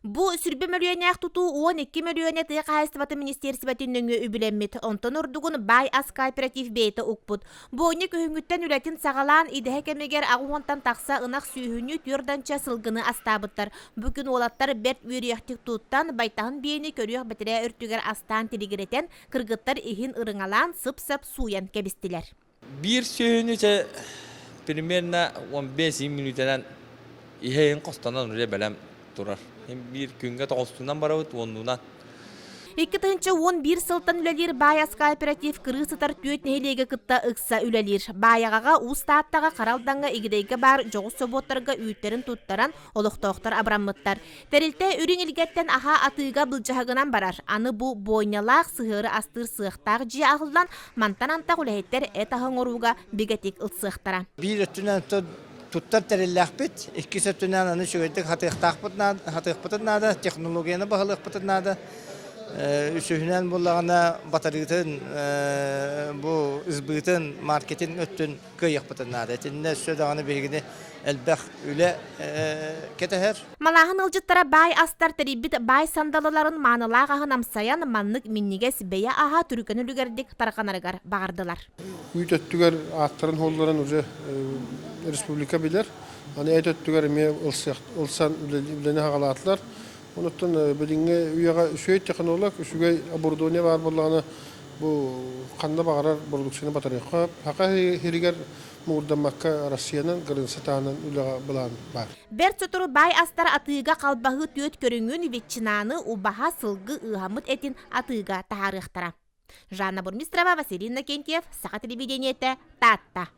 Бу сүрбэ мөлүйүөннээх тутуу 12 мөлүйүөнэ тыа хаһаайыстыбатын министиэристибэтин нөҥүө үбүлэммит, онтон ордугун Баай ас кооператив бэйэтэ укпут. Бойня күһүҥҥүттэн үлэтин саҕалаан, идэһэ кэмигэр аҕыс уонтан тахса ынах сүөһүнү, түөрт данча сылгыны астаабыттар. Бу күн уолаттар бэрт үөрүйэхтик туттан, байтаһын биэни көрүөх бэтэрээ өртүгэр астаан тилигирэтэн, кыргыттар иһин ырыҥалаан, сып-сап сууйан кэбистилэр. Биир сүөһүнү чэ примерно 15 мүнүүтэнэн иһэйин хостонон уже бэлэм турар. Биир күҥҥэ тоҕустунан барабыт, уоннуунан. 2011 сылтан үлэлиир Баайас кооператив кырыы сытар түөрт нэһилиэги кытта ыкса үлэлиир. Баайаҕаҕа, Уус Тааттаҕа, Харалдаҥҥа, Игидэйгэ баар дьоҕус собуоттарга үүттэрин туттаран, олохтоохтор абыраммыттар. Тэрилтэ үрүҥ илгэттэн аһа атыыга былдьаһыгынан барар. Аны бу бойнялаах сыһыары астыыр сыахтаах дьиэ аһыллан, мантан антах үлэһиттэр эт аһы оҥорууга бигэтик ылсыахтара. Биир өттүнэн туттар тэриллээхпит, иккис өттүнэн аны үчүгэйдик хатыахтаахпыт хатыахпытын наада, технологияны баһылыахпытын наада. Үсүһүнэн буоллаҕына батарыытын, бу СБ-тын, маркетинг өттүн кыайыахпытын наада. Итиннэ өссө даҕаны биһигини элбэх үлэ кэтэһэр. Малааһын ыалдьыттара баай астар тэрийбит баай сандалыларын маанылаах аһын амсайан, маннык минньигэс бэйэ аһа түргэн үлүгэрдик тарҕанарыгар баҕардылар. Үүт өттүгэр ааттарын хуолларын уже республика билэр. Аны эт өттүгэр эмиэ ылсан үлэни хаҕалаатылар. Онуттан билиҥҥи үйэҕэ үчүгэй технолог, үчүгэй оборудование баар буоллаҕына, бу ханна баҕарар продукцияны батарыахха. Саха сиригэр муҥурдаммакка Россиянан, граница таһынан үлэҕэ былаан баар. Бэрт сотору баай астар атыыга халбаһыы түөрт көрүҥүн, ветчинаны, убаһа, сылгы ыыһаммыт этин атыыга таһаарыахтара. Жанна Бурмистрова, Василий Иннокентьев, Саха телевидениетэ, Таатта.